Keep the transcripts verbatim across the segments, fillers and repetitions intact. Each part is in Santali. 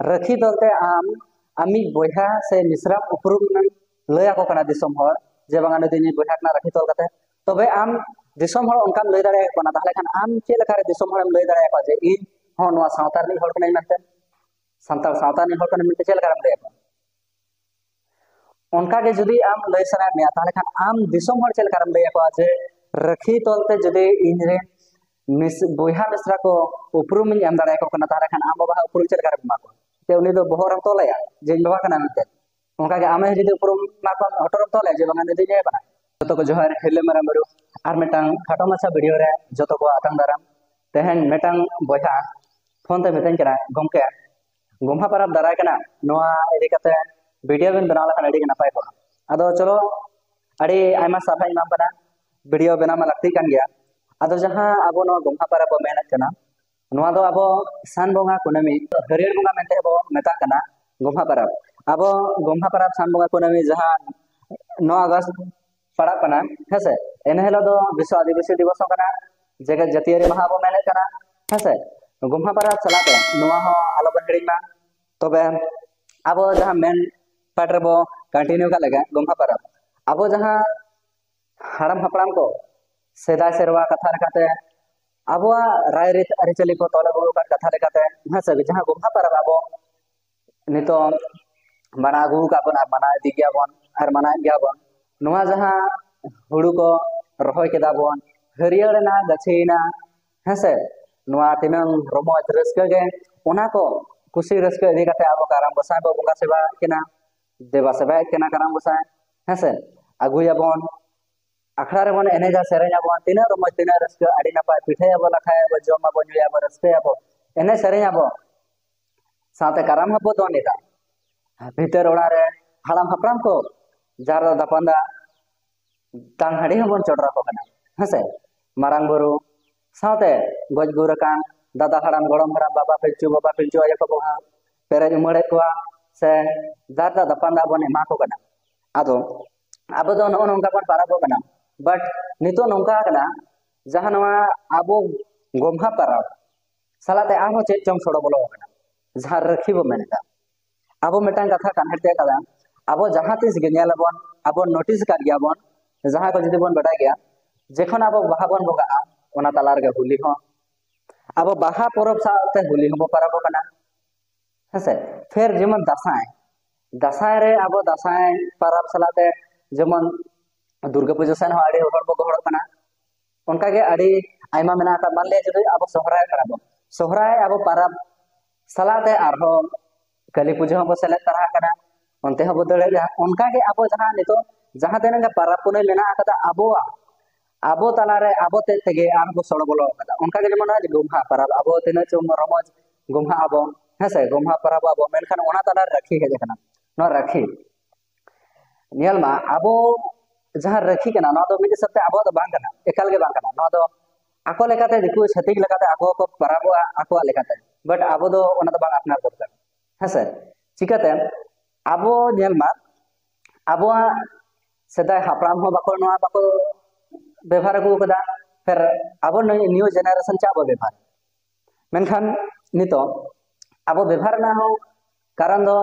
ᱨᱟᱹᱠᱷᱤ ᱛᱚᱞ ᱛᱮ ᱟᱢ ᱟᱢᱤᱡ ᱵᱚᱭᱦᱟ ᱥᱮ ᱢᱤᱥᱨᱟᱢ ᱩᱯᱨᱩᱢ ᱮᱢ ᱞᱟᱹᱭ ᱟᱠᱚ ᱠᱟᱱᱟ ᱫᱤᱥᱚᱢ ᱦᱚᱲ, ᱡᱮ ᱵᱟᱝᱟ ᱱᱩᱭ ᱫᱚ ᱤᱧᱤᱡ ᱵᱚᱭᱦᱟ ᱠᱟᱱᱟ, ᱨᱟᱹᱠᱷᱤ ᱛᱚᱞ ᱠᱟᱛᱮ᱾ ᱛᱚᱵᱮ ᱟᱢ ᱫᱤᱥᱚᱢ ᱦᱚᱲ ᱚᱱᱠᱟᱢ ᱞᱟᱹᱭ ᱫᱟᱲᱮᱭᱟᱠᱚ ᱠᱟᱱᱟ, ᱛᱟᱦᱚᱞᱮ ᱠᱷᱟᱱ ᱟᱢ ᱪᱮᱫ ᱞᱮᱠᱟᱨᱮ ᱫᱤᱥᱚᱢ ᱦᱚᱲᱮᱢ ᱞᱟᱹᱭ ᱫᱟᱲᱮᱭᱟᱠᱚᱣᱟ ᱡᱮ ᱤᱧ ᱦᱚᱸ ᱱᱚᱣᱟ ᱥᱟᱶᱛᱟ ᱨᱤᱱᱤᱡ ᱦᱚᱲ ᱠᱟᱹᱱᱟᱹᱧ ᱢᱮᱱᱛᱮ? ᱥᱟᱱᱛᱟᱲ ᱥᱟᱶᱛᱟ ᱨᱤᱱᱤᱡ ᱦᱚᱲ ᱠᱟᱹᱱᱟᱹᱧ ᱢᱮᱱᱛᱮ ᱪᱮᱫ ᱞᱮᱠᱟᱨᱮᱢ ᱞᱟᱹᱭ ᱟᱠᱚᱣᱟ? ᱚᱱᱠᱟ ᱜᱮ ᱡᱩᱫᱤ ᱟᱢ ᱞᱟᱹᱭ ᱥᱟᱱᱟᱭᱮᱫ ᱢᱮᱭᱟ, ᱛᱟᱦᱚᱞᱮ ᱠᱷᱟᱱ ᱟᱢ ᱫᱤᱥᱚᱢ ᱦᱚᱲ ᱪᱮᱫ ᱞᱮᱠᱟᱨᱮᱢ ᱞᱟᱹᱭ ᱟᱠᱚᱣᱟ ᱡᱮ ᱨᱟᱹᱠᱷᱤ ᱛᱚᱞ ᱛᱮ ᱡᱩᱫᱤ ᱤᱧ ᱨᱮᱱ ᱢᱤᱥ-, ᱵᱚᱭᱦᱟ ᱢᱤᱥᱨᱟ ᱠᱚ ᱩᱯᱨᱩᱢ ᱤᱧ ᱮᱢ ᱫᱟᱲᱮᱭᱟᱠᱚ ᱠᱟᱱᱟ, ᱛᱟᱦᱚᱞᱮ ᱠᱷᱟᱱ ᱟᱢ ᱵᱟᱵᱟ ᱩᱯᱨᱩᱢ ᱪᱮᱫ ᱞᱮᱠᱟᱨᱮᱢ ᱮᱢᱟ ᱠᱚᱣᱟ? ᱡᱮ ᱩᱱᱤ ᱫᱚ ᱵᱚᱦᱚᱜ ᱨᱮᱢ ᱛᱚᱞᱟᱭᱟ ᱡᱮ ᱤᱧ ᱵᱟᱵᱟ ᱠᱟᱱᱟ ᱢᱮᱱᱛᱮ? ᱚᱱᱠᱟ ᱜᱮ ᱟᱢ ᱦᱚᱸ ᱡᱩᱫᱤ ᱩᱯᱨᱩᱢ ᱮᱢᱟ ᱠᱚᱣᱟ, ᱦᱚᱴᱚᱜ ᱨᱮᱢ ᱛᱚᱞᱟᱭᱟ ᱡᱮ ᱵᱟᱝᱟ ᱱᱩᱭ ᱫᱚ ᱤᱧ ᱟᱭᱳ ᱠᱟᱱᱟ᱾ ᱡᱚᱛᱚ ᱠᱚ ᱡᱚᱦᱟᱨ, ᱦᱤᱨᱞᱟᱹ ᱢᱟᱨᱟᱝ ᱵᱩᱨᱩ᱾ ᱟᱨ ᱢᱤᱫᱴᱟᱝ ᱠᱷᱟᱴᱚ ᱢᱟᱪᱷᱟ ᱵᱷᱤᱰᱤᱭᱳ ᱨᱮ ᱡᱚᱛᱚ ᱠᱚ ᱟᱛᱟᱝ ᱫᱟᱨᱟᱢ᱾ ᱛᱮᱦᱮᱧ ᱢᱤᱫᱴᱟᱝ ᱵᱚᱭᱦᱟ ᱯᱷᱳᱱ ᱛᱮ ᱢᱤᱛᱟᱹᱧ ᱠᱟᱱᱟ, "ᱜᱚᱢᱠᱮ, ᱜᱚᱢᱦᱟ ᱯᱚᱨᱚᱵᱽ ᱫᱟᱨᱟᱭ ᱠᱟᱱᱟ, ᱱᱚᱣᱟ ᱤᱫᱤ ᱠᱟᱛᱮ ᱵᱷᱤᱰᱤᱭᱳ ᱵᱮᱱ ᱵᱮᱱᱟᱣ ᱞᱮᱠᱷᱟᱱ ᱟᱹᱰᱤ ᱜᱮ ᱱᱟᱯᱟᱭ ᱠᱚᱜᱼᱟ᱾" ᱟᱫᱚ ᱪᱚᱞᱚ, ᱟᱹᱰᱤ ᱟᱭᱢᱟ ᱥᱟᱨᱦᱟᱣ ᱤᱧ ᱮᱢᱟᱢ ᱠᱟᱱᱟ, ᱵᱷᱤᱰᱤᱭᱳ ᱵᱮᱱᱟᱣ ᱢᱟ ᱞᱟᱹᱠᱛᱤ ᱠᱟᱱ ᱜᱮᱭᱟ᱾ ᱟᱫᱚ ᱡᱟᱦᱟᱸ ᱟᱵᱚ ᱱᱚᱣᱟ ᱜᱚᱢᱦᱟ ᱯᱚᱨᱚᱵᱽ ᱵᱚ ᱢᱮᱱᱮᱫ ᱠᱟᱱᱟ, ᱱᱚᱣᱟ ᱫᱚ ᱟᱵᱚ ᱥᱟᱱ ᱵᱚᱸᱜᱟ ᱠᱩᱱᱟᱹᱢᱤ, ᱦᱟᱹᱨᱭᱟᱹᱲ ᱵᱚᱸᱜᱟ ᱢᱮᱱᱛᱮ ᱵᱚ ᱢᱮᱛᱟᱜ ᱠᱟᱱᱟ ᱜᱚᱢᱦᱟ ᱯᱚᱨᱚᱵᱽ᱾ ᱟᱵᱚ ᱜᱚᱢᱦᱟ ᱯᱚᱨᱚᱵᱽ ᱥᱟᱱ ᱵᱚᱸᱜᱟ ᱠᱩᱱᱟᱹᱢᱤ ᱡᱟᱦᱟᱸ ᱱᱚᱣᱟ ᱟᱜᱚᱥᱴ ᱯᱟᱲᱟᱜ ᱠᱟᱱᱟ, ᱦᱮᱸᱥᱮ, ᱮᱱ ᱦᱤᱞᱳᱜ ᱫᱚ ᱵᱤᱥᱥᱚ ᱟᱹᱫᱤᱵᱟᱹᱥᱤ ᱫᱤᱵᱚᱥ ᱦᱚᱸ ᱠᱟᱱᱟ, ᱡᱮᱜᱮᱛ ᱡᱟᱹᱛᱤᱭᱟᱹᱨᱤ ᱢᱟᱦᱟ ᱵᱚ ᱢᱮᱱᱮᱫ ᱠᱟᱱᱟ, ᱦᱮᱸᱥᱮ᱾ ᱜᱚᱢᱦᱟ ᱯᱚᱨᱚᱵᱽ ᱥᱟᱞᱟᱜ ᱛᱮ ᱱᱚᱣᱟ ᱦᱚᱸ ᱟᱞᱚ ᱵᱚᱱ ᱦᱤᱲᱤᱧ ᱢᱟ᱾ ᱛᱚᱵᱮ ᱟᱵᱚ ᱡᱟᱦᱟᱸ ᱢᱮᱱ ᱯᱟᱴ ᱨᱮᱵᱚ ᱠᱚᱱᱴᱤᱱᱤᱭᱩ ᱠᱟᱜ ᱞᱮᱠᱟ, ᱜᱚᱢᱦᱟ ᱯᱚᱨᱚᱵᱽ, ᱟᱵᱚ ᱡᱟᱦᱟᱸ ᱦᱟᱲᱟᱢ ᱦᱟᱯᱲᱟᱢ ᱠᱚ ᱥᱮᱫᱟᱭ ᱥᱮᱨᱣᱟ ᱠᱟᱛᱷᱟ ᱞᱮᱠᱟᱛᱮ, ᱟᱵᱚᱣᱟᱜ ᱨᱟᱭᱨᱤᱛ ᱟᱹᱨᱤᱪᱟᱹᱞᱤ ᱠᱚ ᱛᱚᱞ ᱟᱹᱜᱩ ᱟᱠᱟᱫ ᱠᱟᱛᱷᱟ ᱞᱮᱠᱟᱛᱮ, ᱦᱮᱸ ᱥᱮ, ᱡᱟᱦᱟᱸ ᱜᱚᱢᱦᱟ ᱯᱚᱨᱚᱵᱽ ᱟᱵᱚ ᱱᱤᱛᱚᱜ ᱢᱟᱱᱟᱣ ᱟᱹᱜᱩ ᱟᱠᱟᱫ ᱵᱚᱱ ᱟᱨ ᱢᱟᱱᱟᱣ ᱤᱫᱤ ᱜᱮᱭᱟ ᱵᱚᱱ ᱟᱨ ᱢᱟᱱᱟᱣᱮᱫ ᱜᱮᱭᱟ ᱵᱚᱱ, ᱱᱚᱣᱟ ᱡᱟᱦᱟᱸ ᱦᱩᱲᱩ ᱠᱚ ᱨᱚᱦᱚᱭ ᱠᱮᱫᱟ ᱵᱚᱱ, ᱦᱟᱹᱨᱭᱟᱹᱲ ᱮᱱᱟ, ᱜᱟᱹᱪᱷᱤᱭᱮᱱᱟ, ᱦᱮᱸ ᱥᱮ, ᱱᱚᱣᱟ ᱛᱤᱱᱟᱹᱝ ᱨᱚᱢᱚᱡᱽ ᱨᱟᱹᱥᱠᱟᱹ ᱜᱮ, ᱚᱱᱟ ᱠᱚ ᱠᱩᱥᱤ ᱨᱟᱹᱥᱠᱟᱹ ᱤᱫᱤ ᱠᱟᱛᱮ ᱟᱵᱚ ᱠᱟᱨᱟᱢ ᱜᱚᱸᱥᱟᱭ ᱵᱚ ᱵᱚᱸᱜᱟ ᱥᱮᱵᱟᱭᱮᱫ ᱠᱤᱱᱟ, ᱫᱮᱵᱟ ᱥᱮᱵᱟᱭᱮᱫ ᱠᱤᱱᱟ ᱠᱟᱨᱟᱢ ᱜᱚᱸᱥᱟᱭ, ᱦᱮᱸ ᱥᱮ, ᱟᱹᱜᱩᱭᱟᱵᱚᱱ, ᱟᱠᱷᱲᱟ ᱨᱮᱵᱚᱱ ᱮᱱᱮᱡᱟ, ᱥᱮᱨᱮᱧ ᱟᱵᱚᱱ, ᱛᱤᱱᱟᱹᱜ ᱨᱚᱢᱚᱡᱽ, ᱛᱤᱱᱟᱹᱜ ᱨᱟᱹᱥᱠᱟᱹ, ᱟᱹᱰᱤ ᱱᱟᱯᱟᱭ, ᱯᱤᱴᱷᱟᱹᱭᱟᱵᱚ, ᱞᱟᱴᱷᱟᱭᱟᱵᱚ, ᱡᱚᱢᱟᱵᱚ, ᱧᱩᱭᱟᱵᱚ, ᱨᱟᱹᱥᱠᱟᱹᱭᱟᱵᱚ, ᱮᱱᱮᱡ ᱥᱮᱨᱮᱧ ᱟᱵᱚ, ᱥᱟᱶᱛᱮ ᱠᱟᱨᱟᱢ ᱦᱚᱸᱵᱚ ᱫᱚᱱ ᱮᱫᱟ᱾ ᱵᱷᱤᱛᱟᱹᱨ ᱚᱲᱟᱜ ᱨᱮ ᱦᱟᱲᱟᱢ ᱦᱟᱯᱲᱟᱢ ᱠᱚ ᱡᱟᱦᱮᱨ ᱫᱟᱯᱟᱱ ᱫᱟᱜ, ᱛᱟᱝ ᱦᱟᱺᱰᱤ ᱦᱚᱸᱵᱚᱱ ᱪᱚᱰᱚᱨ ᱟᱠᱚ ᱠᱟᱱᱟ, ᱦᱮᱸ ᱥᱮ᱾ ᱢᱟᱨᱟᱝ ᱵᱩᱨᱩ ᱥᱟᱶᱛᱮ ᱜᱚᱡ ᱜᱩᱨ ᱟᱠᱟᱱ ᱫᱟᱫᱟ ᱦᱟᱲᱟᱢ, ᱜᱚᱲᱚᱢ ᱦᱟᱲᱟᱢ, ᱵᱟᱵᱟ ᱯᱤᱞᱪᱩ, ᱵᱟᱵᱟ ᱯᱤᱞᱪᱩ ᱟᱭᱳ ᱠᱚᱵᱚᱱ ᱯᱮᱨᱮᱡ ᱩᱢᱟᱹᱲᱮᱫ ᱠᱚᱣᱟ ᱥᱮ ᱡᱟᱦᱮᱨ ᱫᱟᱜ ᱫᱟᱯᱟᱱ ᱫᱟᱜ ᱵᱚᱱ ᱮᱢᱟ ᱠᱚ ᱠᱟᱱᱟ᱾ ᱟᱫᱚ ᱟᱵᱚ ᱫᱚ ᱱᱚᱜᱼᱚ ᱱᱚᱝᱠᱟ ᱵᱚᱱ ᱯᱟᱨᱟᱵᱚᱜ ᱠᱟᱱᱟ, ᱵᱟᱴ ᱱᱤᱛᱚᱜ ᱱᱚᱝᱠᱟ ᱠᱟᱱᱟ, ᱡᱟᱦᱟᱸ ᱱᱚᱣᱟ ᱟᱵᱚ ᱜᱚᱢᱦᱟ ᱯᱟᱨᱟᱵᱽ ᱥᱟᱞᱟᱜ ᱛᱮ ᱟᱨᱦᱚᱸ ᱪᱮᱫ ᱪᱚᱝ ᱥᱚᱲᱚ ᱵᱚᱞᱚ ᱟᱠᱟᱱᱟ᱾ ᱡᱟᱦᱟᱸ ᱨᱟᱹᱠᱷᱤ ᱵᱚ ᱢᱮᱱ ᱮᱫᱟ, ᱟᱵᱚ ᱢᱤᱫᱴᱟᱝ ᱠᱟᱛᱷᱟ ᱠᱟᱱᱦᱮᱲ ᱛᱮ ᱠᱟᱫᱟ, ᱟᱵᱚ ᱡᱟᱦᱟᱸ ᱛᱤᱥ ᱜᱮ ᱧᱮᱞ ᱟᱵᱚᱱ, ᱟᱵᱚ ᱱᱳᱴᱤᱥ ᱟᱠᱟᱫ ᱜᱮᱭᱟ ᱵᱚᱱ, ᱡᱟᱦᱟᱸᱭ ᱠᱚ ᱡᱩᱫᱤ ᱵᱚᱱ ᱵᱟᱰᱟᱭ ᱜᱮᱭᱟ, ᱡᱚᱠᱷᱚᱱ ᱟᱵᱚ ᱵᱟᱦᱟ ᱵᱚᱱ ᱵᱚᱸᱜᱟᱜᱼᱟ, ᱚᱱᱟ ᱛᱟᱞᱟ ᱨᱮᱜᱮ ᱦᱳᱞᱤ ᱦᱚᱸ, ᱟᱵᱚ ᱵᱟᱦᱟ ᱯᱚᱨᱚᱵᱽ ᱥᱟᱶᱛᱮ ᱦᱳᱞᱤ ᱦᱚᱸᱵᱚ ᱯᱚᱨᱚᱵᱚᱜ ᱠᱟᱱᱟ᱾ ᱦᱮᱸᱥᱮ? ᱯᱷᱮᱨ ᱡᱮᱢᱚᱱ ᱫᱟᱸᱥᱟᱭ, ᱫᱟᱸᱥᱟᱭ ᱨᱮ ᱟᱵᱚ ᱫᱟᱸᱥᱟᱭ ᱯᱚᱨᱚᱵᱽ ᱥᱟᱞᱟᱜ ᱛᱮ ᱡᱮᱢᱚᱱ ᱫᱩᱨᱜᱟᱹ ᱯᱩᱡᱟᱹ ᱥᱮᱫ ᱦᱚᱸ ᱟᱹᱰᱤ ᱦᱚᱲ ᱵᱚ ᱜᱚᱦᱚᱲᱚᱜ ᱠᱟᱱᱟ᱾ ᱚᱱᱠᱟᱜᱮ ᱟᱹᱰᱤ ᱟᱭᱢᱟ ᱢᱮᱱᱟᱜ ᱟᱠᱟᱫ᱾ ᱢᱟᱱ ᱞᱤᱭᱟ ᱡᱩᱫᱤ ᱟᱵᱚ ᱥᱚᱦᱨᱟᱭ ᱠᱟᱱᱟ ᱵᱚᱱ, ᱥᱚᱦᱨᱟᱭ ᱟᱵᱚ ᱯᱚᱨᱚᱵᱽ ᱥᱟᱞᱟᱜ ᱛᱮ ᱟᱨᱦᱚᱸ ᱠᱟᱹᱞᱤ ᱯᱩᱡᱟᱹ ᱦᱚᱸᱵᱚ ᱥᱮᱞᱮᱫ ᱛᱚᱨᱟ ᱟᱠᱟᱱᱟ, ᱚᱱᱛᱮ ᱦᱚᱸᱵᱚ ᱫᱟᱹᱲᱮᱫ ᱜᱮᱭᱟ᱾ ᱚᱱᱠᱟᱜᱮ ᱟᱵᱚ ᱡᱟᱦᱟᱸ ᱱᱤᱛᱚᱜ ᱡᱟᱦᱟᱸ ᱛᱤᱱᱟᱹᱜ ᱜᱮ ᱯᱚᱨᱚᱵᱽ ᱯᱩᱱᱟᱹᱭ ᱢᱮᱱᱟᱜ ᱟᱠᱟᱫᱟ ᱟᱵᱚᱣᱟᱜ, ᱟᱵᱚ ᱛᱟᱞᱟᱨᱮ ᱟᱵᱚ ᱛᱮᱫ ᱛᱮᱜᱮ ᱟᱨᱦᱚᱸ ᱵᱚ ᱥᱚᱲᱚ ᱵᱚᱞᱚ ᱟᱠᱟᱫᱟ᱾ ᱚᱱᱠᱟᱜᱮ ᱡᱮᱢᱚᱱ ᱱᱚᱜᱼᱚᱭ ᱜᱚᱢᱦᱟ ᱯᱚᱨᱚᱵᱽ, ᱟᱵᱚ ᱛᱤᱱᱟᱹᱜ ᱪᱚ ᱨᱚᱢᱚᱡᱽ ᱜᱚᱢᱦᱟ ᱟᱵᱚ, ᱦᱮᱸ ᱥᱮ, ᱜᱚᱢᱦᱟ ᱯᱚᱨᱚᱵᱽ ᱟᱵᱚ, ᱢᱮᱱᱠᱷᱟᱱ ᱚᱱᱟ ᱛᱟᱞᱟᱨᱮ ᱨᱟᱹᱠᱷᱤ ᱦᱮᱡ ᱟᱠᱟᱱᱟ᱾ ᱱᱚᱣᱟ ᱨᱟᱹᱠᱷᱤ ᱧᱮᱞ ᱢᱟ, ᱟᱵᱚ ᱡᱟᱦᱟᱸ ᱨᱟᱹᱠᱷᱤ ᱠᱟᱱᱟ, ᱱᱚᱣᱟ ᱫᱚ ᱢᱤᱫ ᱦᱤᱥᱟᱹᱵ ᱛᱮ ᱟᱵᱚᱣᱟᱜ ᱫᱚ ᱵᱟᱝ ᱠᱟᱱᱟ, ᱮᱠᱟᱞ ᱜᱮ ᱵᱟᱝ ᱠᱟᱱᱟ᱾ ᱱᱚᱣᱟ ᱫᱚ ᱟᱠᱚ ᱞᱮᱠᱟᱛᱮ, ᱫᱤᱠᱩ ᱪᱷᱟᱹᱛᱤᱠ ᱞᱮᱠᱟᱛᱮ ᱟᱠᱚ ᱠᱚ ᱯᱚᱨᱚᱵᱚᱜᱼᱟ ᱟᱠᱚᱣᱟᱜ ᱞᱮᱠᱟᱛᱮ, ᱵᱟᱴ ᱟᱵᱚ ᱫᱚ ᱚᱱᱟ ᱫᱚ ᱵᱟᱝ ᱟᱯᱱᱟᱨ ᱫᱚᱨᱠᱟᱨ᱾ ᱦᱮᱸᱥᱮ? ᱪᱤᱠᱟᱹᱛᱮ? ᱟᱵᱚ ᱧᱮᱞ ᱢᱟ, ᱟᱵᱚᱣᱟᱜ ᱥᱮᱫᱟᱭ ᱦᱟᱯᱲᱟᱢ ᱦᱚᱸ ᱵᱟᱠᱚ, ᱱᱚᱣᱟ ᱵᱟᱠᱚ ᱵᱮᱵᱷᱟᱨ ᱟᱹᱜᱩ ᱟᱠᱟᱫᱟ᱾ ᱯᱷᱮᱨ ᱟᱵᱚ ᱱᱤᱭᱩ ᱡᱮᱱᱟᱨᱮᱥᱚᱱ ᱪᱮᱫ ᱵᱚ ᱵᱮᱵᱷᱟᱨ? ᱢᱮᱱᱠᱷᱟᱱ ᱱᱤᱛᱚᱜ ᱟᱵᱚ ᱵᱮᱵᱷᱟᱨ ᱨᱮᱱᱟᱜ ᱦᱚᱸ ᱠᱟᱨᱚᱱ ᱫᱚ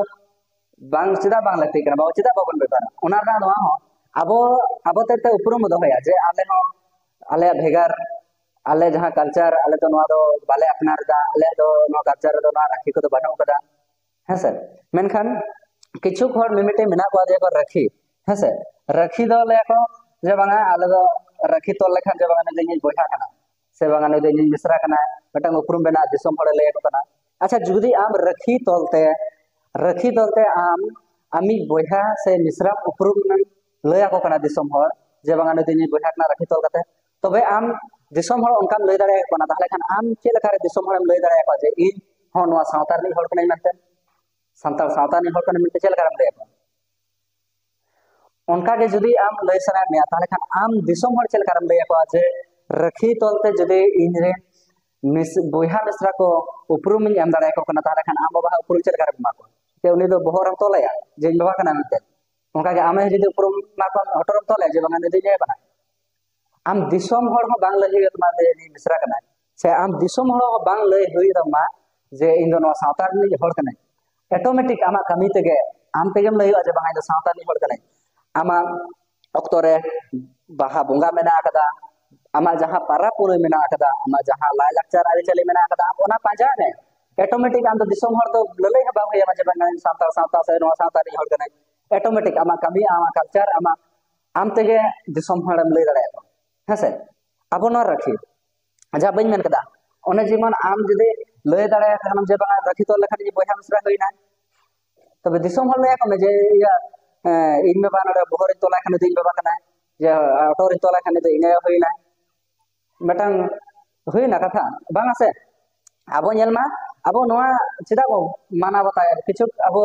ᱵᱟᱝ, ᱪᱮᱫᱟᱜ ᱵᱟᱝ ᱞᱟᱹᱠᱛᱤ ᱠᱟᱱᱟ, ᱵᱟᱵᱚ, ᱪᱮᱫᱟᱜ ᱵᱟᱵᱚᱱ ᱵᱮᱵᱷᱟᱨᱟ? ᱚᱱᱟ ᱨᱮᱱᱟᱜ ᱱᱚᱣᱟ ᱦᱚᱸ ᱟᱵᱚ, ᱟᱵᱚ ᱛᱮᱫ ᱛᱮ ᱩᱯᱨᱩᱢ ᱵᱚ ᱫᱚᱦᱚᱭᱟ ᱡᱮ ᱟᱞᱮ ᱦᱚᱸ, ᱟᱞᱮᱭᱟᱜ ᱵᱷᱮᱜᱟᱨ, ᱟᱞᱮ ᱡᱟᱦᱟᱸ ᱠᱟᱞᱪᱟᱨ, ᱟᱞᱮ ᱫᱚ ᱱᱚᱣᱟ ᱫᱚ ᱵᱟᱞᱮ ᱟᱯᱱᱟᱨ ᱮᱫᱟ, ᱟᱞᱮᱭᱟᱜ ᱫᱚ ᱱᱚᱣᱟ ᱠᱟᱞᱪᱟᱨ ᱨᱮᱫᱚ ᱱᱚᱣᱟ ᱨᱟᱹᱠᱷᱤ ᱠᱚᱫᱚ ᱵᱟᱹᱱᱩᱜ ᱟᱠᱟᱫᱟ᱾ ᱦᱮᱸᱥᱮ? ᱢᱮᱱᱠᱷᱟᱱ ᱠᱤᱪᱷᱩ ᱦᱚᱲ ᱢᱤᱢᱤᱫᱴᱤᱡ ᱢᱮᱱᱟᱜ ᱠᱚᱣᱟ ᱡᱮ ᱠᱚ ᱨᱟᱹᱠᱷᱤ, ᱦᱮᱸᱥᱮ? ᱨᱟᱹᱠᱷᱤ ᱫᱚ ᱞᱟᱹᱭᱟ ᱠᱚ ᱡᱮ ᱵᱟᱝᱟ, ᱟᱞᱮ ᱫᱚ ᱨᱟᱹᱠᱷᱤ ᱛᱚᱞ ᱞᱮᱠᱷᱟᱱ ᱡᱮ ᱵᱟᱝᱟ, ᱱᱩᱭ ᱫᱚ ᱤᱧᱤᱡ ᱵᱚᱭᱦᱟ ᱠᱟᱱᱟ, ᱥᱮ ᱵᱟᱝᱟ, ᱱᱩᱭ ᱫᱚ ᱤᱧᱤᱡ ᱢᱤᱥᱨᱟ ᱠᱟᱱᱟ, ᱢᱤᱫᱴᱟᱝ ᱩᱯᱨᱩᱢ ᱵᱮᱱᱟᱜ ᱫᱤᱥᱚᱢ ᱦᱚᱲᱮ ᱞᱟᱹᱭ ᱟᱠᱚ ᱠᱟᱱᱟ᱾ ᱟᱪᱪᱷᱟ, ᱡᱩᱫᱤ ᱟᱢ ᱨᱟᱹᱠᱷᱤ ᱛᱚᱞ ᱛᱮ, ᱨᱟᱹᱠᱷᱤ ᱛᱚᱞ ᱛᱮ ᱟᱢ ᱟᱢᱤᱡ ᱵᱚᱭᱦᱟ ᱥᱮ ᱢᱤᱥᱨᱟᱢ ᱩᱯᱨᱩᱢ ᱮᱢ ᱞᱟᱹᱭ ᱟᱠᱚ ᱠᱟᱱᱟ ᱫᱤᱥᱚᱢ ᱦᱚᱲ, ᱡᱮ ᱵᱟᱝᱟ, ᱱᱩᱭ ᱫᱚ ᱤᱧᱤᱡ ᱵᱚᱭᱦᱟ ᱠᱟᱱᱟ, ᱨᱟᱹᱠᱷᱤ ᱛᱚᱞ ᱠᱟᱛᱮ, ᱛᱚᱵᱮ ᱟᱢ ᱫᱤᱥᱚᱢ ᱦᱚᱲ ᱚᱱᱠᱟᱢ ᱞᱟᱹᱭ ᱫᱟᱲᱮᱭᱟᱠᱚ ᱠᱟᱱᱟ, ᱛᱟᱦᱚᱞᱮ ᱠᱷᱟᱱ ᱟᱢ ᱪᱮᱫ ᱞᱮᱠᱟᱨᱮ ᱫᱤᱥᱚᱢ ᱦᱚᱲᱮᱢ ᱞᱟᱹᱭ ᱫᱟᱲᱮᱭᱟᱠᱚᱣᱟ ᱡᱮ ᱤᱧ ᱦᱚᱸ ᱱᱚᱣᱟ ᱥᱟᱶᱛᱟ ᱨᱤᱱᱤᱡ ᱦᱚᱲ ᱠᱟᱹᱱᱟᱹᱧ ᱢᱮᱱᱛᱮ, ᱥᱟᱱᱛᱟᱲ ᱥᱟᱶᱛᱟ ᱨᱤᱱᱤᱡ ᱦᱚᱲ ᱠᱟᱹᱱᱟᱹᱧ ᱢᱮᱱᱛᱮ ᱪᱮᱫ ᱞᱮᱠᱟᱨᱮᱢ ᱞᱟᱹᱭ ᱟᱠᱚᱣᱟ? ᱚᱱᱠᱟ ᱜᱮ ᱡᱩᱫᱤ ᱟᱢ ᱞᱟᱹᱭ ᱥᱟᱱᱟᱭᱮᱫ ᱢᱮᱭᱟ, ᱛᱟᱦᱚᱞᱮ ᱠᱷᱟᱱ ᱟᱢ ᱫᱤᱥᱚᱢ ᱦᱚᱲ ᱪᱮᱫ ᱞᱮᱠᱟᱨᱮᱢ ᱞᱟᱹᱭ ᱟᱠᱚᱣᱟ ᱡᱮ ᱨᱟᱹᱠᱷᱤ ᱛᱚᱞ ᱛᱮ ᱡᱩᱫᱤ ᱤᱧ ᱨᱮᱱ ᱢᱤᱥ-, ᱵᱚᱭᱦᱟ ᱢᱤᱥᱨᱟ ᱠᱚ ᱩᱯᱨᱩᱢ ᱤᱧ ᱮᱢ ᱫᱟᱲᱮᱭᱟᱠᱚ ᱠᱟᱱᱟ, ᱛᱟᱦᱚᱞᱮ ᱠᱷᱟᱱ ᱟᱢ ᱵᱟᱵᱟ ᱩᱯᱨᱩᱢ ᱪᱮᱫ ᱞᱮᱠᱟᱨᱮᱢ ᱮᱢᱟ ᱠᱚᱣᱟ? ᱡᱮ ᱩᱱᱤ ᱫᱚ ᱵᱚᱦᱚᱜ ᱨᱮᱢ ᱛᱚᱞᱟᱭᱟ ᱡᱮ ᱤᱧ ᱵᱟᱵᱟ ᱠᱟᱱᱟ ᱢᱮᱱᱛᱮ? ᱚᱱᱠᱟ ᱜᱮ ᱟᱢ ᱦᱚᱸ ᱡᱩᱫᱤ ᱩᱯᱨᱩᱢ ᱮᱢᱟ ᱠᱚᱣᱟ, ᱦᱚᱴᱚᱜ ᱨᱮᱢ ᱛᱚᱞᱟᱭᱟ ᱡᱮ ᱵᱟᱝᱟ, ᱱᱩᱭ ᱫᱚ ᱤᱧ ᱟᱭᱳ ᱠᱟᱱᱟᱭ᱾ ᱟᱢ ᱫᱤᱥᱚᱢ ᱦᱚᱲ ᱦᱚᱸ ᱵᱟᱝ ᱞᱟᱹᱭ ᱦᱩᱭᱩᱜ ᱛᱟᱢᱟ ᱡᱮ ᱤᱧ ᱢᱤᱥᱨᱟ ᱠᱟᱱᱟᱭ, ᱥᱮ ᱟᱢ ᱫᱤᱥᱚᱢ ᱦᱚᱲ ᱦᱚᱸ ᱵᱟᱝ ᱞᱟᱹᱭ ᱦᱩᱭᱩᱜ ᱛᱟᱢᱟ ᱡᱮ ᱤᱧ ᱫᱚ ᱱᱚᱣᱟ ᱥᱟᱶᱛᱟ ᱨᱤᱱᱤᱡ ᱦᱚᱲ ᱠᱟᱹᱱᱟᱹᱧ, ᱚᱴᱳᱢᱮᱴᱤᱠ ᱟᱢᱟᱜ ᱠᱟᱹᱢᱤ ᱛᱮᱜᱮ ᱟᱢ ᱛᱮᱜᱮᱢ ᱞᱟᱹᱭᱚᱜᱼᱟ ᱡᱮ ᱵᱟᱝ, ᱤᱧ ᱫᱚ ᱥᱟᱶᱛᱟ ᱨᱤᱱᱤᱡ ᱦᱚᱲ ᱠᱟᱹᱱᱟᱹᱧ᱾ ᱟᱢᱟᱜ ᱚᱠᱛᱚ ᱨᱮ ᱵᱟᱦᱟ ᱵᱚᱸᱜᱟ ᱢᱮᱱᱟᱜ ᱟᱠᱟᱫᱟ, ᱟᱢᱟᱜ ᱡᱟᱦᱟᱸ ᱯᱟᱨᱟᱵᱽ ᱯᱩᱱᱟᱹᱭ ᱢᱮᱱᱟᱜ ᱟᱠᱟᱫᱟ, ᱟᱢᱟᱜ ᱡᱟᱦᱟᱸ ᱞᱟᱭᱼᱞᱟᱠᱪᱟᱨ ᱟᱹᱨᱤᱪᱟᱹᱞᱤ ᱢᱮᱱᱟᱜ ᱟᱠᱟᱫᱟ, ᱟᱢ ᱚᱱᱟ ᱯᱟᱸᱡᱟᱭ ᱢᱮ᱾ ᱚᱴᱳᱢᱮᱴᱤᱠ ᱟᱢ ᱫᱚ ᱫᱤᱥᱚᱢ ᱦᱚᱲ ᱫᱚ ᱞᱟᱹᱞᱟᱹᱭ ᱦᱚᱸ ᱵᱟᱝ ᱦᱩᱭ ᱟᱢᱟ ᱡᱮ ᱵᱟᱝ, ᱤᱧ ᱥᱟᱱᱛᱟᱲ ᱥᱟᱶᱛᱟ ᱥᱮ ᱱᱚᱣᱟ ᱥᱟᱶᱛᱟ ᱨᱤᱱᱤᱡ ᱦᱚᱲ ᱠᱟᱹᱱᱟᱹᱧ᱾ ᱚᱴᱳᱢᱮᱴᱤᱠ ᱟᱢᱟᱜ ᱠᱟᱹᱢᱤ, ᱟᱢᱟᱜ ᱠᱟᱞᱪᱟᱨ, ᱟᱢᱟᱜ, ᱟᱢ ᱛᱮᱜᱮ ᱫᱤᱥᱚᱢ ᱦᱚᱲᱮᱢ ᱞᱟᱹᱭ ᱫᱟᱲᱮᱭᱟᱠᱚᱣᱟ᱾ ᱦᱮᱸᱥᱮ? ᱟᱵᱚ ᱱᱚᱣᱟ ᱨᱟᱹᱠᱷᱤ, ᱡᱟᱦᱟᱸ ᱵᱟᱹᱧ ᱢᱮᱱ ᱠᱟᱫᱟ, ᱚᱱᱮ ᱡᱮᱢᱚᱱ ᱟᱢ ᱡᱩᱫᱤ ᱞᱟᱹᱭ ᱫᱟᱲᱮᱭᱟᱜ ᱠᱷᱟᱱᱮᱢ ᱡᱮ ᱵᱟᱝ, ᱨᱟᱹᱠᱷᱤ ᱛᱚᱞ ᱞᱮᱠᱷᱟᱱ ᱤᱧ ᱵᱚᱭᱦᱟ ᱢᱤᱥᱨᱟ ᱦᱩᱭᱱᱟ, ᱛᱚᱵᱮ ᱫᱤᱥᱚᱢ ᱦᱚᱲ ᱞᱟᱹᱭ ᱟᱠᱚ ᱢᱮ ᱡᱮ ᱤᱭᱟᱹ, ᱮᱸ, ᱤᱧ ᱵᱟᱵᱟ ᱱᱚᱰᱮ ᱵᱚᱦᱚᱜ ᱨᱤᱧ ᱛᱚᱞᱟᱭ ᱠᱷᱟᱱ ᱫᱚ ᱤᱧ ᱵᱟᱵᱟ ᱠᱟᱱᱟᱭ, ᱡᱮ ᱦᱚᱴᱚᱜ ᱨᱤᱧ ᱛᱚᱞᱟᱭ ᱠᱷᱟᱱ ᱫᱚ ᱤᱧ ᱟᱭᱳ ᱦᱩᱭᱱᱟᱭ᱾ ᱢᱤᱫᱴᱟᱝ ᱦᱩᱭᱱᱟ ᱠᱟᱛᱷᱟ, ᱵᱟᱝ ᱟ ᱥᱮ? ᱟᱵᱚ ᱧᱮᱞ ᱢᱟ, ᱟᱵᱚ ᱱᱚᱣᱟ ᱪᱮᱫᱟᱜ ᱵᱚ ᱢᱟᱱᱟᱣ ᱵᱟᱛᱟᱣᱮᱫ? ᱠᱤᱪᱷᱩ ᱟᱵᱚ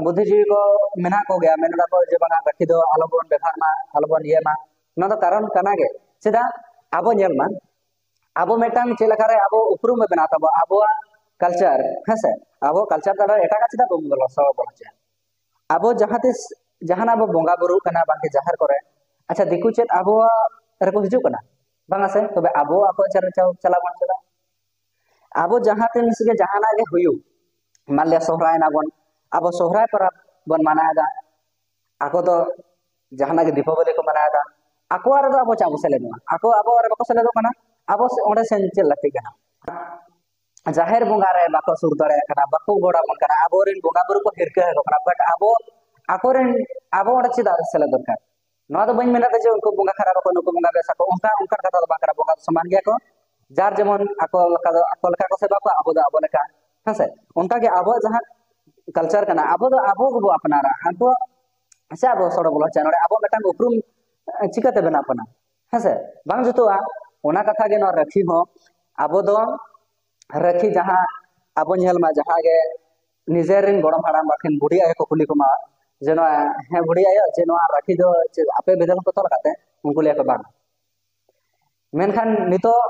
ᱵᱩᱫᱽᱫᱷᱤᱡᱤᱵᱤ ᱠᱚ ᱢᱮᱱᱟᱜ ᱠᱚᱜᱮᱭᱟ, ᱢᱮᱱ ᱮᱫᱟ ᱠᱚ ᱡᱮ ᱵᱟᱝᱟ, ᱨᱟᱹᱠᱷᱤ ᱫᱚ ᱟᱞᱚᱵᱚᱱ ᱵᱮᱵᱷᱟᱨ ᱢᱟ, ᱟᱞᱚᱵᱚᱱ ᱤᱭᱟᱹ ᱢᱟ᱾ ᱱᱚᱣᱟ ᱫᱚ ᱠᱟᱨᱚᱱ ᱠᱟᱱᱟ ᱜᱮ᱾ ᱪᱮᱫᱟᱜ? ᱟᱵᱚ ᱧᱮᱞ ᱢᱟ, ᱟᱵᱚ ᱢᱤᱫᱴᱟᱝ ᱪᱮᱫ ᱞᱮᱠᱟᱨᱮ ᱟᱵᱚ ᱩᱯᱨᱩᱢ ᱵᱚ ᱵᱮᱱᱟᱣ ᱛᱟᱵᱚ, ᱟᱵᱚᱣᱟᱜ ᱠᱟᱞᱪᱟᱨ, ᱦᱮᱸ ᱥᱮ? ᱟᱵᱚ ᱠᱟᱞᱪᱟᱨ ᱫᱚ ᱮᱴᱟᱜᱟᱜ ᱪᱮᱫᱟᱜ ᱵᱚᱱ ᱵᱚᱞᱚ ᱥᱚᱲᱚ ᱵᱚᱞᱚ ᱦᱚᱪᱚᱭᱟ? ᱟᱵᱚ ᱡᱟᱦᱟᱸ ᱛᱤᱥ ᱡᱟᱦᱟᱱᱟᱜ ᱵᱚ ᱵᱚᱸᱜᱟ ᱵᱩᱨᱩᱜ ᱠᱟᱱᱟ ᱵᱟᱝᱠᱤ ᱡᱟᱦᱮᱨ ᱠᱚᱨᱮ, ᱟᱪᱪᱷᱟ, ᱫᱤᱠᱩ ᱪᱮᱫ ᱟᱵᱚᱣᱟᱜ ᱨᱮᱠᱚ ᱦᱤᱡᱩᱜ ᱠᱟᱱᱟ? ᱵᱟᱝᱟ ᱥᱮ? ᱛᱚᱵᱮ ᱟᱵᱚ ᱟᱠᱚᱣᱟᱜ ᱪᱟᱞᱟᱜ ᱵᱚᱱ ᱪᱟᱞᱟᱜ᱾ ᱟᱵᱚ ᱡᱟᱦᱟᱸ ᱛᱤᱱ ᱜᱮ ᱡᱟᱦᱟᱱᱟᱜ ᱜᱮ ᱦᱩᱭᱩᱜ, ᱢᱟᱱ ᱞᱤᱭᱟ ᱥᱚᱦᱨᱟᱭ ᱱᱟᱵᱚᱱ, ᱟᱵᱚ ᱥᱚᱦᱨᱟᱭ ᱯᱚᱨᱚᱵᱽ ᱵᱚᱱ ᱢᱟᱱᱟᱣ ᱮᱫᱟ, ᱟᱠᱚ ᱫᱚ ᱡᱟᱦᱟᱱᱟᱜ ᱜᱮ ᱫᱤᱯᱟᱵᱚᱞᱤ ᱠᱚ ᱢᱟᱱᱟᱣ ᱮᱫᱟ, ᱟᱠᱚᱣᱟᱜ ᱨᱮᱫᱚ ᱟᱵᱚ ᱪᱟᱜ ᱵᱚ ᱥᱮᱞᱮᱫᱚᱜᱼᱟ? ᱟᱠᱚ ᱟᱵᱚᱣᱟᱜ ᱨᱮ ᱵᱟᱠᱚ ᱥᱮᱞᱮᱫᱚᱜ ᱠᱟᱱᱟ, ᱟᱵᱚ ᱥᱮ-, ᱚᱸᱰᱮ ᱥᱮᱱ ᱪᱮᱫ ᱞᱟᱹᱠᱛᱤ ᱠᱟᱱᱟ? ᱡᱟᱦᱮᱨ ᱵᱚᱸᱜᱟ ᱨᱮ ᱵᱟᱠᱚ ᱥᱩᱨ ᱫᱟᱲᱮᱭᱟᱜ ᱠᱟᱱᱟ, ᱵᱟᱠᱚ ᱜᱚᱲ ᱟᱵᱚᱱ ᱠᱟᱱᱟ, ᱟᱵᱚᱨᱮᱱ ᱵᱚᱸᱜᱟ ᱵᱩᱨᱩ ᱠᱚ ᱦᱤᱨᱠᱟᱹ ᱟᱠᱚ ᱠᱟᱱᱟ, but ᱟᱵᱚ ᱟᱠᱚᱨᱮᱱ, ᱟᱵᱚ ᱚᱸᱰᱮ ᱪᱮᱫᱟᱜ ᱥᱮᱞᱮᱫ ᱫᱚᱨᱠᱟᱨ? ᱱᱚᱣᱟ ᱫᱚ ᱵᱟᱹᱧ ᱢᱮᱱᱟ ᱡᱮ ᱩᱱᱠᱩ ᱵᱚᱸᱜᱟ ᱠᱷᱟᱨᱟᱯ ᱟᱠᱚ, ᱱᱩᱠᱩ ᱵᱚᱸᱜᱟ ᱵᱮᱥ ᱟᱠᱚ, ᱚᱱᱠᱟ, ᱚᱱᱠᱟᱱ ᱠᱟᱛᱷᱟ ᱫᱚ ᱵᱟᱝ ᱠᱟᱱᱟ᱾ ᱵᱚᱸᱜᱟ ᱫᱚ ᱥᱚᱢᱟᱱ ᱜᱮᱭᱟ ᱠᱚ, ᱡᱟᱨ ᱡᱮᱢᱚᱱ ᱟᱠᱚ ᱞᱮᱠᱟ ᱫᱚ ᱟᱠᱚ ᱞᱮᱠᱟ ᱠᱚ ᱥᱮᱵᱟ ᱠᱚᱣᱟ, ᱟᱵᱚ ᱫᱚ ᱟᱵᱚ ᱞᱮᱠᱟ, ᱦᱮᱸ ᱥᱮ? ᱚᱱᱠᱟ ᱜᱮ ᱟᱵᱚᱣᱟᱜ ᱡᱟᱦᱟᱸ ᱠᱟᱞᱪᱟᱨ ᱠᱟᱱᱟ, ᱟᱵᱚ ᱫᱚ ᱟᱵᱚ ᱜᱮᱵᱚ ᱟᱯᱱᱟᱨᱟ, ᱟᱵᱚᱣᱟᱜ ᱥᱮ ᱟᱵᱚ ᱥᱚᱲᱚ ᱵᱚᱞᱚ ᱦᱚᱪᱚᱭᱟ᱾ ᱱᱚᱰᱮ ᱟᱵᱚᱣᱟᱜ ᱢᱤᱫᱴᱟᱝ ᱩᱯᱨᱩᱢ, ᱮ, ᱪᱤᱠᱟᱹᱛᱮ ᱵᱮᱱᱟᱜ ᱠᱟᱱᱟ? ᱦᱮᱸ ᱥᱮ? ᱵᱟᱝ ᱡᱩᱛᱩᱜᱼᱟ᱾ ᱚᱱᱟ ᱠᱟᱛᱷᱟ ᱜᱮ ᱱᱚᱣᱟ ᱨᱟᱹᱠᱷᱤ ᱦᱚᱸ, ᱟᱵᱚ ᱫᱚ ᱨᱟᱹᱠᱷᱤ ᱡᱟᱦᱟᱸ ᱟᱵᱚ ᱧᱮᱞ ᱢᱟ, ᱡᱟᱦᱟᱸ ᱜᱮ ᱱᱤᱡᱮᱨ ᱨᱮᱱ ᱜᱚᱲᱚᱢ ᱦᱟᱲᱟᱢ ᱵᱟᱠᱷᱟᱱ ᱵᱩᱰᱷᱤ ᱟᱭᱳ ᱠᱚ ᱠᱩᱞᱤ ᱠᱚᱢᱟ ᱡᱮ ᱱᱚᱣᱟ, ᱦᱮᱸ ᱵᱩᱰᱷᱤ ᱟᱭᱳ, ᱡᱮ ᱱᱚᱣᱟ ᱨᱟᱹᱠᱷᱤ ᱫᱚ ᱪᱮᱫ ᱟᱯᱮ ᱵᱤᱫᱟᱹᱞ ᱠᱚ ᱛᱚᱞ ᱠᱟᱛᱮ? ᱩᱱᱠᱩ ᱞᱟᱹᱭᱟ ᱠᱚ ᱵᱟᱝ᱾ ᱢᱮᱱᱠᱷᱟᱱ ᱱᱤᱛᱚᱜ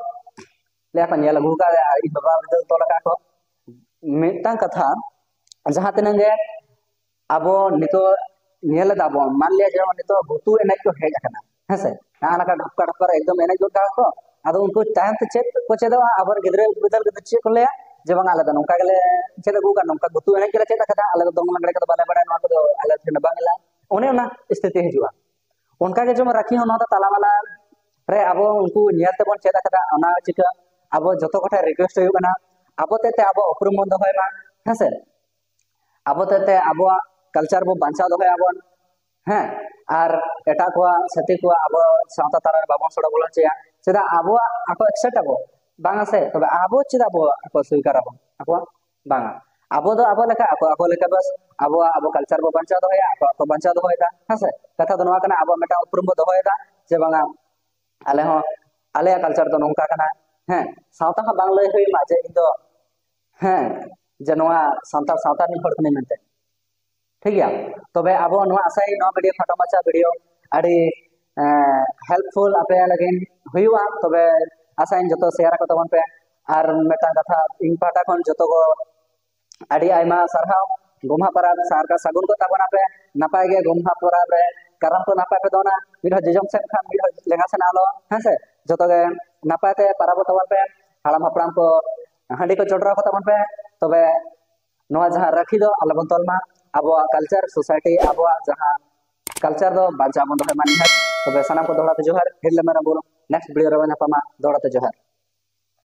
ᱞᱟᱹᱭᱟ ᱠᱚ ᱧᱮᱞ ᱟᱹᱜᱩ ᱠᱟᱜ ᱤᱧ ᱵᱟᱵᱟ ᱵᱤᱫᱟᱹᱞ ᱛᱚᱞ ᱟᱠᱟᱫ ᱠᱚ᱾ ᱢᱤᱫᱴᱟᱝ ᱠᱟᱛᱷᱟ, ᱡᱟᱦᱟᱸ ᱛᱤᱱᱟᱹᱜ ᱜᱮ ᱟᱵᱚ ᱱᱤᱛᱚᱜ ᱧᱮᱞ ᱮᱫᱟ ᱵᱚᱱ, ᱢᱟᱱ ᱞᱤᱭᱟ ᱡᱮᱢᱚᱱ ᱱᱤᱛᱚᱜ ᱜᱩᱛᱩ ᱮᱱᱮᱡ ᱠᱚ ᱦᱮᱡ ᱟᱠᱟᱱᱟ, ᱦᱮᱸ ᱥᱮ? ᱱᱚᱜᱼᱚ ᱱᱚᱝᱠᱟ ᱰᱷᱟᱯᱠᱟ ᱰᱷᱟᱯᱠᱟ ᱨᱮ ᱮᱠᱫᱚᱢ ᱮᱱᱮᱡ ᱜᱚᱫ ᱠᱟᱜᱼᱟ ᱠᱚ᱾ ᱟᱫᱚ ᱩᱱᱠᱩ ᱛᱟᱭᱚᱢ ᱛᱮ ᱪᱮᱫ ᱠᱚ ᱪᱮᱫᱚᱜᱼᱟ? ᱟᱵᱚᱨᱮᱱ ᱜᱤᱫᱽᱨᱟᱹ ᱵᱤᱫᱟᱹᱞ ᱠᱚᱫᱚ ᱪᱮᱫ ᱠᱚ ᱞᱟᱹᱭᱟ? ᱡᱮ ᱵᱟᱝ, ᱟᱞᱮ ᱫᱚ ᱱᱚᱝᱠᱟ ᱜᱮᱞᱮ ᱪᱮᱫ ᱟᱹᱜᱩ ᱟᱠᱟᱫ, ᱱᱚᱝᱠᱟ ᱜᱩᱛᱩ ᱮᱱᱮᱡ ᱜᱮᱞᱮ ᱪᱮᱫ ᱟᱠᱟᱫᱟ, ᱟᱞᱮ ᱫᱚ ᱫᱚᱝ ᱞᱟᱜᱽᱲᱮ ᱠᱚᱫᱚ ᱵᱟᱞᱮ ᱵᱟᱲᱟᱭᱟ, ᱱᱚᱣᱟ ᱠᱚᱫᱚ ᱟᱞᱮ ᱴᱷᱮᱱ ᱵᱟᱝ ᱮᱞᱟ, ᱚᱱᱮ ᱚᱱᱟ ᱥᱛᱷᱤᱛᱤ ᱦᱤᱡᱩᱜᱼᱟ᱾ ᱚᱱᱠᱟ ᱜᱮ ᱡᱮᱢᱚᱱ ᱨᱟᱠᱷᱤ ᱦᱚᱸ ᱱᱚᱣᱟ ᱫᱚ ᱛᱟᱞᱟ ᱢᱟᱞᱟ ᱨᱮ ᱟᱵᱚ ᱩᱱᱠᱩ ᱧᱮᱞ ᱛᱮᱵᱚᱱ ᱪᱮᱫ ᱟᱠᱟᱫᱟ, ᱚᱱᱟ ᱪᱤᱠᱟᱹ ᱟᱵᱚ ᱡᱚᱛᱚ ᱠᱚᱴᱷᱮᱱ request ᱦᱩᱭᱩᱜ ᱠᱟᱱᱟ, ᱟᱵᱚ ᱛᱮᱫ ᱛᱮ ᱟᱵᱚᱣᱟᱜ ᱩᱯᱨᱩᱢ ᱵᱚᱱ ᱫᱚᱦᱚᱭ ᱢᱟ, ᱦᱮᱸᱥᱮ? ᱟᱵᱚ ᱛᱮᱫ ᱛᱮ ᱟᱵᱚᱣᱟᱜ culture ᱵᱚ ᱵᱟᱧᱪᱟᱣ ᱫᱚᱦᱚᱭᱟᱵᱚᱱ, ᱦᱮᱸ? ᱟᱨ ᱮᱴᱟᱜ ᱠᱚᱣᱟᱜ, ᱪᱷᱟᱹᱛᱤᱠ ᱠᱚᱣᱟᱜ ᱟᱵᱚ ᱥᱟᱶᱛᱟ ᱛᱟᱞᱟ ᱨᱮ ᱵᱟᱵᱚᱱ ᱥᱚᱲᱚ ᱵᱚᱞᱚ ᱦᱚᱪᱚᱭᱟ᱾ ᱪᱮᱫᱟᱜ ᱟᱵᱚᱣᱟᱜ ᱟᱠᱚ accept ᱟᱵᱚ? ᱵᱟᱝᱟ ᱥᱮ? ᱛᱚᱵᱮ ᱟᱵᱚ ᱪᱮᱫᱟᱜ ᱵᱚ ᱟᱠᱚ ᱥᱣᱤᱠᱟᱨ ᱟᱵᱚᱱ? ᱟᱠᱚᱣᱟᱜ ᱵᱟᱝᱟ᱾ ᱟᱵᱚ ᱫᱚ ᱟᱵᱚ ᱞᱮᱠᱟ, ᱟᱠᱚ ᱟᱠᱚ ᱞᱮᱠᱟ, ᱵᱟᱥ ᱟᱵᱚᱣᱟᱜ ᱟᱵᱚ culture ᱵᱚ ᱵᱟᱧᱪᱟᱣ ᱫᱚᱦᱚᱭᱟ, ᱟᱠᱚ ᱟᱠᱚ ᱵᱟᱧᱪᱟᱣ ᱫᱚᱦᱚᱭᱮᱫᱟ, ᱦᱮᱸ ᱥᱮ? ᱠᱟᱛᱷᱟ ᱫᱚ ᱱᱚᱣᱟ ᱠᱟᱱᱟ, ᱟᱵᱚᱣᱟᱜ ᱢᱤᱫᱴᱟᱝ ᱩᱯᱨᱩᱢ ᱵᱚ ᱫᱚᱦᱚᱭᱮᱫᱟ ᱡᱮ ᱵᱟᱝᱟ, ᱟᱞᱮ ᱦᱚᱸ, ᱟᱞᱮᱭᱟᱜ culture ᱫᱚ ᱱᱚᱝᱠᱟ ᱠᱟᱱᱟ, ᱦᱮᱸ? ᱥᱟᱶᱛᱟ ᱦᱚᱸ ᱵᱟᱝ ᱞᱟᱹᱭ ᱦᱩᱭ ᱢᱟ ᱡᱮ ᱤᱧ ᱫᱚ, ᱦᱮᱸ, ᱡᱮ ᱱᱚᱣᱟ ᱥᱟᱱᱛᱟᱲ ᱥᱟᱶᱛᱟ ᱨᱤᱱ ᱦᱚᱲ ᱠᱟᱹᱱᱟᱹᱧ ᱢᱮᱱᱛᱮ, ᱴᱷᱤᱠ ᱜᱮᱭᱟ? ᱛᱚᱵᱮ ᱟᱵᱚ ᱱᱚᱣᱟ ᱟᱥᱟᱭ, ᱱᱚᱣᱟ video, ᱠᱷᱟᱴᱚ ᱢᱟᱪᱷᱟ video, ᱟᱹᱰᱤ helpful ᱟᱯᱮ ᱞᱟᱹᱜᱤᱫ ᱦᱩᱭᱩᱜᱼᱟ᱾ ᱛᱚᱵᱮ ᱟᱥᱟᱭᱟᱹᱧ ᱡᱚᱛᱚ share ᱟᱠᱚ ᱛᱟᱵᱚᱱ ᱯᱮ᱾ ᱟᱨ ᱢᱤᱫᱴᱟᱝ ᱠᱟᱛᱷᱟ ᱤᱧ ᱯᱟᱦᱴᱟ ᱠᱷᱚᱱ ᱡᱚᱛᱚ ᱠᱚ ᱟᱹᱰᱤ ᱟᱭᱢᱟ ᱥᱟᱨᱦᱟᱣ᱾ ᱜᱚᱢᱦᱟ ᱯᱚᱨᱚᱵᱽ ᱥᱟᱨ ᱥᱟᱹᱜᱩᱱ ᱠᱚ ᱛᱟᱵᱚᱱᱟ ᱯᱮ᱾ ᱱᱟᱯᱟᱭ ᱜᱮ ᱜᱚᱢᱦᱟ ᱯᱚᱨᱚᱵᱽ ᱨᱮ ᱠᱟᱨᱟᱢ ᱠᱚ ᱱᱟᱯᱟᱭ ᱯᱮ ᱫᱚᱱᱟ, ᱢᱤᱫ ᱦᱚᱲ ᱡᱚᱡᱚᱢ ᱥᱮᱫ ᱠᱷᱟᱱ ᱢᱤᱫ ᱦᱚᱲ ᱞᱮᱸᱜᱟ ᱥᱮᱫ ᱟᱞᱚ, ᱦᱮᱸ ᱥᱮ? ᱡᱚᱛᱚ ᱜᱮ ᱱᱟᱯᱟᱭ ᱛᱮ ᱯᱟᱨᱟᱵᱚᱜ ᱛᱟᱵᱚᱱ ᱯᱮ᱾ ᱦᱟᱲᱟᱢ ᱦᱟᱯᱲᱟᱢ ᱠᱚ ᱦᱟᱺᱰᱤ ᱠᱚ ᱪᱚᱰᱚᱨ ᱟᱠᱚ ᱛᱟᱵᱚᱱ ᱯᱮ᱾ ᱛᱚᱵᱮ ᱱᱚᱣᱟ ᱡᱟᱦᱟᱸ ᱨᱟᱹᱠᱷᱤ ᱫᱚ ᱟᱞᱚᱵᱚᱱ ᱛᱚᱞ ᱢᱟ, ᱟᱵᱚᱣᱟᱜ culture, society, ᱟᱵᱚᱣᱟᱜ ᱡᱟᱦᱟᱸ culture ᱫᱚ ᱵᱟᱧᱪᱟᱣ ᱵᱚᱱ ᱫᱚᱦᱚᱭ ᱢᱟ ᱱᱤᱦᱟᱹᱛ᱾ ᱛᱚᱵᱮ ᱥᱟᱱᱟᱢ ᱠᱚ ᱫᱚᱦᱲᱟ ᱛᱮ ᱡᱚᱦᱟᱨ, ᱦᱤᱨᱞᱟᱹ ᱢᱮᱨᱚᱢ ᱵᱩᱨᱩ, next video ᱨᱮᱵᱚᱱ ᱧᱟᱯᱟᱢᱟ, ᱫᱚᱦᱲᱟ ᱛᱮ ᱡᱚᱦᱟᱨ᱾